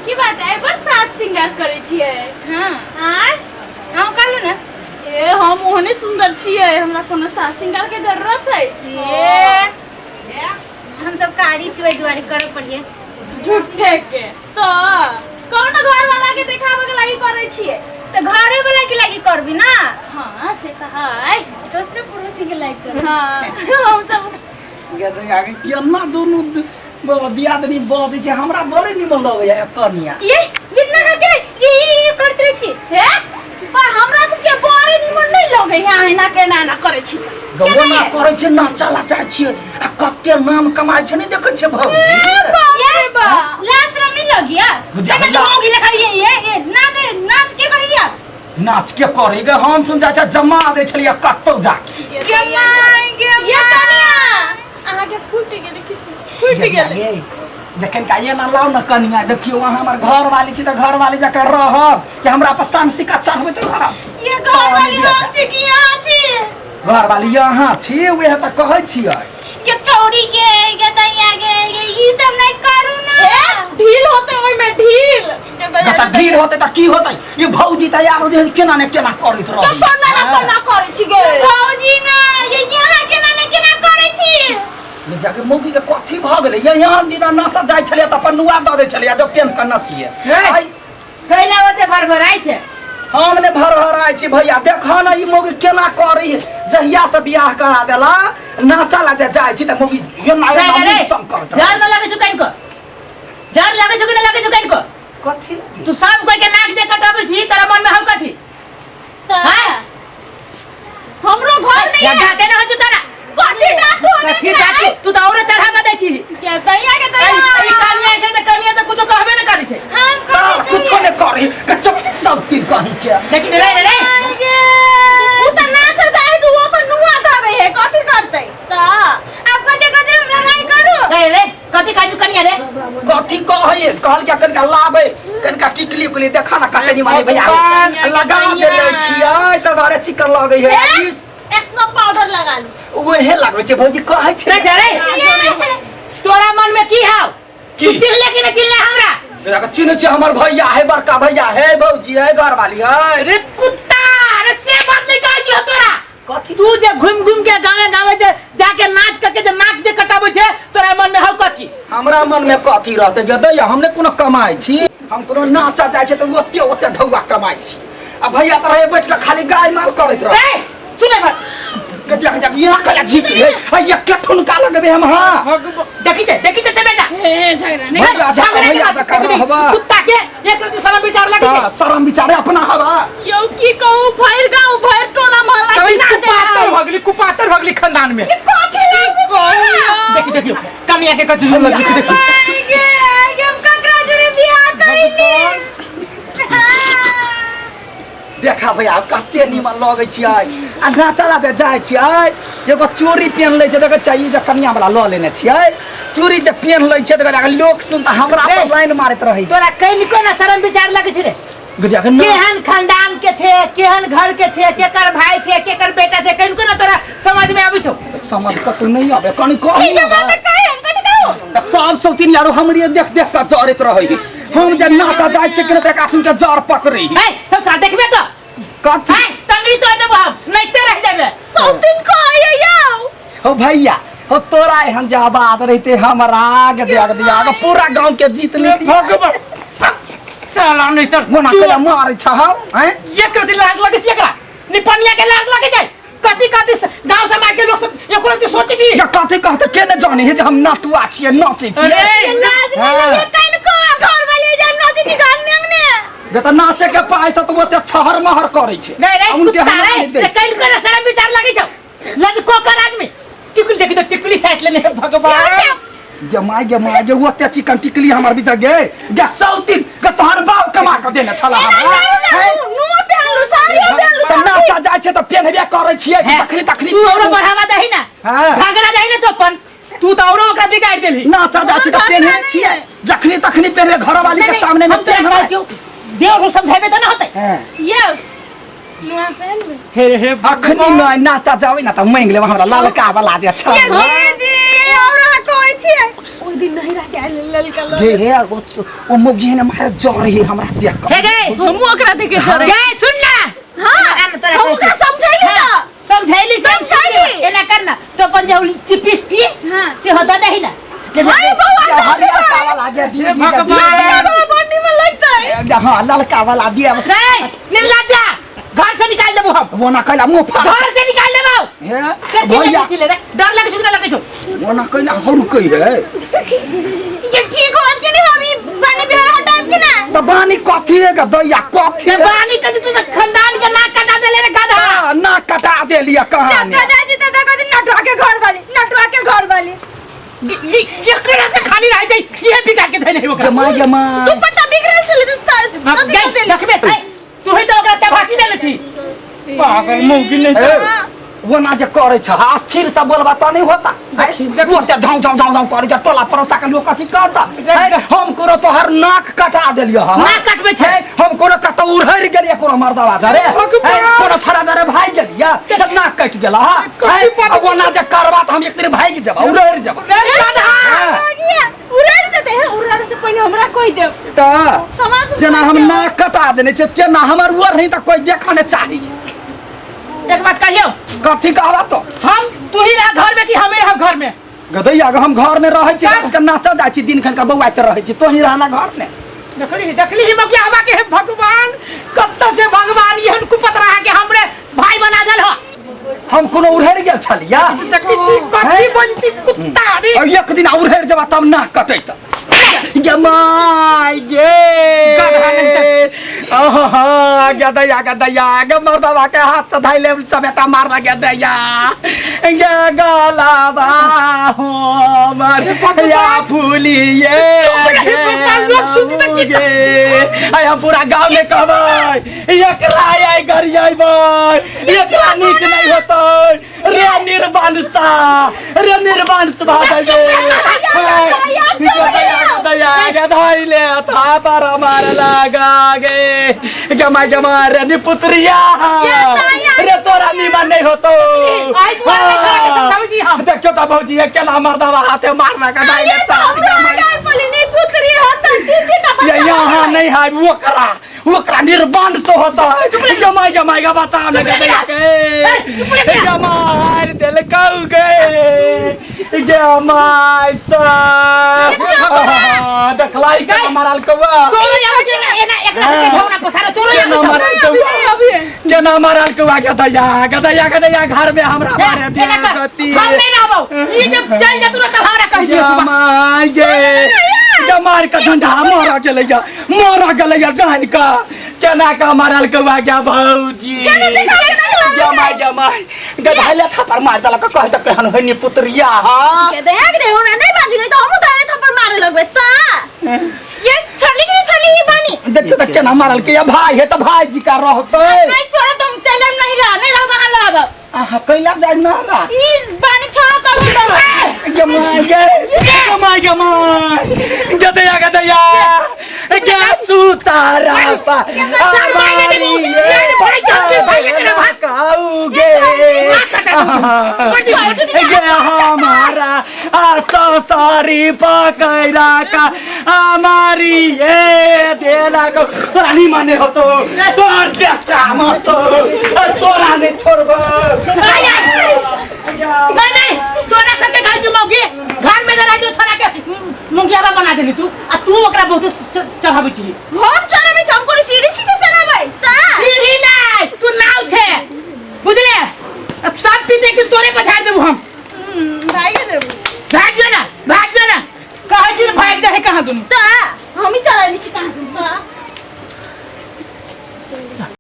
की बात है बड़ साथ श्रृंगार करै छियै? हाँ। आँय? अहूँ कहलू ने। ए, हम ओहने सुंदर छियै, हमरा कोनो साज श्रृंगार के जरूरत है? ए, हम सब कारी छी, ओहि दुआरे करऽ पड़िए। झूठे के तो कौन घर वाला के देखावे के लागी करै छियै? तऽ घरे वाला के लागी करबी ना। हाँ से तऽ है, दोसरे पड़ोसी के लागी करबी। हाँ, हम सब गे आगे केना दुनू दियादनी बजै छै, हमरा बड़े निमन लगैया कनिया। ये ना के ये करत रहै छी। हे, पर हमरा सबके बड़े निमन नहीं लगै है, एना के एना एना करै छी। गौना करै छै, नाचा ला चाहै छियै आ कते नाम कमाइ छै, नहि देखै छियै भौजी? ये बा लास्ट रंग नहीं लगिया। गुदिया तने ला- मौगी लेखा ये ये ये नाच नाच के करिया। नाच के करै गे? हम सुन जाइ छै जमा दै छलियै कतौ जाके। के माय गे। ये कनिया, अहाँ के फूट गेलै, किस्मत फूट गेलै। गे जखन का एना लाउ ने कनिया, देखियौ अहाँ हमर घर वाली छी तऽ घर वाली जकाँ रहब कि हमरा पर सान सिक्का चढ़बैत रहब? ये घर वाली हम छी कि यहाँ छी? घर वाली यहाँ छी, उएह तऽ कहै छियै। के चौड़ी के दैया के ये ई सब नहीं करू ना। ए, ढील होते ओइ में ढील। तऽ ढील होतै तऽ की होतै? ई भौजी तऽ आरो जे केना ने केना करैत रहै। कोना ना कोना करै छी गे? भौजी ना, ये यहाँ केना ने केना करै छी। जाके मौगी के कथी भऽ गेलै? ये यहाँ दिना नाचऽ जाइ छलियै तऽ अपन नुआ दऽ दै छलियै जब पेन कऽ नचियै। हे। आइ कैला ओते भरभराइ छै? हम ने भरभराइ छी भैया, देख ने ई मौगी केना करै है। जहिया से बियाह करा देला, नाचा ला जे जाइ छी तऽ मौगी एना रे एना रे मुँह चमकैत डर रहै। न लगै छौ कनिको? डर लगै छौ कि न लगै छौ कनिको? कथी लगी? तू सब कोई के नाक जे कटाबै छी, तोरा मन में हम कथी? तऽ हाँ? हमरो घर में या डांटे न होइ छौ तोरा? कथी डांटू? कथी डांटू? तू तऽ औरो चढ़ावा दै छी। के दैया के ई दैया। ई कनिया छै तऽ कनिया तऽ कुछो कहबे न करै छै। हम तऽ कुछो ने करी कच्चो सब तीन कहीं के। देखी रे रे रे। उ तऽ नाच जाइ तऽ उ अपन नुआ धरै है, कथी करतै? तऽ आब कथी कथी हम लड़ाई करू? रे रे, कथी कहै छौ कनिया रे? कथी कहै? कहल क्या कनिका लाबै कनिका टिकली उकली, देखा ना कते निमन भैया लगा जे लै छियै तऽ बारे चिकन लगै है। हे? स्नो पाउडर लगा लू। उहे लगबै छै भौजी कहै छै। रे रे, तोरा मन में की हाव? की? तू चिल्ले कि न चिल्ले हमरा? देखा चिन्है छियै, हमर भैया है, बड़का भैया है, भौजी है, घरवाली है। रे कुत्ता रे, से बात नहीं कहै छियौ तोरा। कथी? तू जे घुमि घुमि के गावे गावे जे जाके नाच करके जे नाक जे कटाबै छै, तोरा मन में हौ कथी? हमरा मन में कथी रहतै गे दैया? हम ने कोनो कमाइ छी, हम कोनो नाचा जाइ छै तऽ ओते ओते ढौआ कमाइ छी आ भैया तऽ रहे बैठ के खाली गाय माल करैत रहे। ए, सुने भर। गे देख देख, यहाँ कला झीक है आ ये ठुनका लगबे हम। हाँ। देखी छै, देखी छै बेटा। हे, झगड़ा नहीं। भैया जा, झगड़ा के भैया बात जा कर देखी, रहबा। कुत्ता के एक रति शरम विचार लगे छै। तऽ शरम विचारे अपना हवा। यौ, की कहू, भरि गाँव भरि टोला मोहल्ला तभी किना दे। कुपातर भगली, कुपातर भगली खानदान में। देखी देखियो कनिया के कथी लगे छै, देखी। माय गे, हम ककरा जोरे बियाह कैली? देखा भैया, कते निमन लगै छियै आ नाचा ला जे जाइ छियै, एगो चूड़ी पेन लै छै, देखै छियै ई जे कनिया वाला लऽ लेने छियै, चूड़ी जे पेन लै छै तऽ लोक सुन तऽ हमरा पर रे। लाइन मारैत रहै। तोरा कनिको न शरम विचार लगे छै रे? गुडिया के ना। केहन खानदान के छै, केहन घर के छै, केकर भाई छै, केकर बेटा छै, कनिको न तोरा समझ में आबै छौ? समझ कतौ नहि आबै, कनि कही ठीक बात ने। कही, हम कथी कहू? तऽ सब सौतीन यारो हमरे देख देख कऽ जरैत रहै। हम जे नाचा जाइ छियै कि ने तऽ एकरा सुन के जर पकड़ै। ए, सब साथ देखबे तो। कथी? हैं, टंगरी तोड़ देबो हम, नचते रह जेबे। सौतीन कहैया यौ। हो भैया हो, तोरा एहन जे आवाज रहिते हमरा के देख दिया के पूरा गांव के जीत लेती। भगवान, साला नहीं तर मोना कला मारै छह हैं? एक रति लाज लगे छै एकरा, निपनिया के लाज लगे छै? कथी कथी गांव समाज के लोग सब एको रति सोचे छी? या कथी कहते के ने जाने है जे हम नटुआ छियै, नाचै छियै। अरे, लाज नहीं लगे कनिको? घर वाले जान नाचै छी घर में अंगने। जे तऽ नाचे के पाइ से तऽ ओते छहर महर करै छै। नहीं नहीं आ उनके कुत्ता हमरा रे। नहि दै छै। कनिको ना शरम विचार लगे छौ? लज कोकर आदमी। टिकुली देखी तो, टिकुली साइड लेने है, भगवान। गे माय गे माय गे, ओते चिकन टिकली हमर बिचा गे गे सौतीन गे, तोहर बाप कमा के देने छला हमरा हैं? नुआ पेहनलू, साड़ियो पेहनलू। तऽ नाचा जाइ छै तऽ पेनहबे करै छियै हैं? तखनी तखनी। तू औरो बढ़ावा दही ना। हाँ। घाघरा दही ना तू अपन, तू तो औरो ओकरा बिगाड़ देलही। नाचा जाइ छै तऽ पेनहे छियै, जखनी तखनी पेनहे, घरवाली के सामने में हम तोरा पेनहबै। कहै छियौ, देवर को समझाबे तऽ ना होतै। हैं। यौ, नुआ पेहनबै? हे हे। अखनी नहि, नाचा जाबै ना तऽ मांगि लेब हमरा ललका वाला जे छै। ये दीदी, ये और अहाँ कहै छियै। दिन नहीं रह आयल ललका लो गे हे ओ ओ मौगी ने मारे जर रही हमरा देख हे गे हमहू ओकरा देखे जरे गे सुन ना। हां, आन तोरा हम ओकरा समझैली ना। समझैली। समझैली। एना कर ना तो अपन जे चिपिस्टी हाँ। से होता दही ना। अरे बौआ, हरियर का वाला गे दिए दिए। भगवान। बौआ बड़ी में लगता है। हां, ललका वाला दिए। रे निर्लज्जा, घर से निकाल देबो हम। वो ना कैला मुंह फाड़। घर से निकाल देबो। हे भैया भैया, रे डर लगे छु, लगे छु। वो ना कैला हम कही है। ये ठीक होत के नहीं? हम ई बानी बिहार हटाब के ना? त बानी कथी है गे दैया, कथी है? बानी कथी? तू तो खानदान के नाक कटा देले रे गधा। आ, नाक कटा देलिया कहानी। दादाजी तो देखो दिन नटुआ के घर वाली, नटुआ के घर वाली। ये करा से खाली रह जाई, ये बिगाड़ के धने ओकरा। गे माय गे माय। तू पट्टा बिगड़ल छले त भाग गई देखबे, तू ही तो ओकरा चभासी देले छी, पागल मौगी नहीं। ए, वो ना जे करे छ, स्थिर से बोलबा त नहीं होता। वो ते झाउ झाउ झाउ झाउ करे छ, टोला पड़ोसा के लोग कथी कहता? है, हम कोनो तोहर नाक कटा देलियो हँ। नाक कटबै छै। है, हम कोनो कतौ उड़हरि गेलियै कोनो मर्दवा जरे, है, कोनो छड़ा जरे भागि गेलियै तऽ नाक कटि गेल हँ। है, आ वो ना जे करबा तऽ हम एक दिन भागि जेबा, उड़हरि जेबा। रे गधा। हाँ, उड़ाड़ देते हैं, उड़ाड़ से पहले हमरा कह देब। तऽ समाज जेना हम नाक कटा देने छियै तेना हमर उर नहीं तऽ कोई देखऽ नहि चाही। एक बात कहियो। कथी कहबा तो? हम तू ही रह घर में कि हमें रह घर में? गदैया हम घर में रहै छी, सब- रात के नाचऽ जाइ छी, दिन खन के बौआइत रहै छी, तोही रहना घर में। देखली देखली ही मौकी हवा के, हे भगवान, कब से भगवान एहन कुपत रहा के हमरे भाई बना देल हो। हम कोनो उड़हरि गेल छलिया? देखी छी कथी बजती कुत्ता रे। और एक दिन उड़हरि जेबा तब नाक कटैत गे my गे। गधा नहीं। ओहो गदैया गदैया गे, मर्दवा के हाथ से धैले चमेटा मार लगे दैया गे, गलाबा हो मर या फूलिए। भगवान, लोग सुनती तऽ की गे आइ हम पूरा गाँव में कहबै, एकरा आइ गरियबै, एकरा नीक नहीं होतै रे निर्वंशा रे, निर्वंश भऽ गदैया गधैले थापर मार लगा गे गमा गमा रे निपुत्रिया रे, तोरा निमन नहीं होतो। आइ दुआर में छोड़ा के समझाबै छी हम। देखियो त भौजी, ये केना मर्दवा हाथे मारना गधैले चार गमा। पुत्री होता तीन तीन टा। ये यहाँ नहीं है, ओकरा ओकरा निर्बंध से होता है। जमाई जमाई का बता में गदैया के जमाई दिल कहू गे जमाई सा देखलाई के मारल कौआ। तोरो आबै छै एना, एकरा के भावना पसारो तोरो केना आबै छै। मारल कौआ, केना मारल कौआ? गदैया गदैया गदैया, घर में हमरा मारे एना कर, बेइज्जती। हम नहीं रहबौ, ई जब चल जतू ना तब हमरा कहि दियो तू। जमाई गे जमार का झंडा मारा गेलैया, मारा गेलैया जान का केना का मारल कौआ गे भौजी। जमाई जमाई गधाइले थापर मार देलक, कह त केहन होइ नि पुत्रिया। हां के दया के हमरा नहीं बाजू, नहीं तो हम दाए थप्पड़ मारे लगबे ता। ये छोड़ली कि नहीं छोड़ली ई बानी? देखियो त केना मारल के, या भाई है त भाई जी का रहतै। नहीं छोड़ो, तुम चलम नहीं रह, नहीं रह वहां रहब। आहा कैला जाय ना रह? ई बानी छोड़ो, कब रह। जमाई गे जमाई जमाई गदैया गदैया गे सुतारा पा काऊगे गे हमारा ससरी पकैरा का हमारी ये देला को तोरा नहीं माने हो तो तोर बेटा मत तोरा नहीं छोड़बो। नहीं नहीं, तोरा सबके खाइ छु मौगी, घर में जरा जो छोरा के मुंगियाबा बना देली तू, आ तू ओकरा बहुत चढ़ाबै छी। हम चढ़ाबै छी? हम कोनो सीढ़ी छी से चढ़ाबै ता? सीढ़ी नहीं, तू नाव छे, बुझले? अब सब पीते के तोरे पर झाड़ देबू हम। भाग देबू। भाग जो ना, भाग जो ना, कहै छी भाग जाए कहाँ दुनू। ता हम ही चढ़ाबै छी कहाँ ता।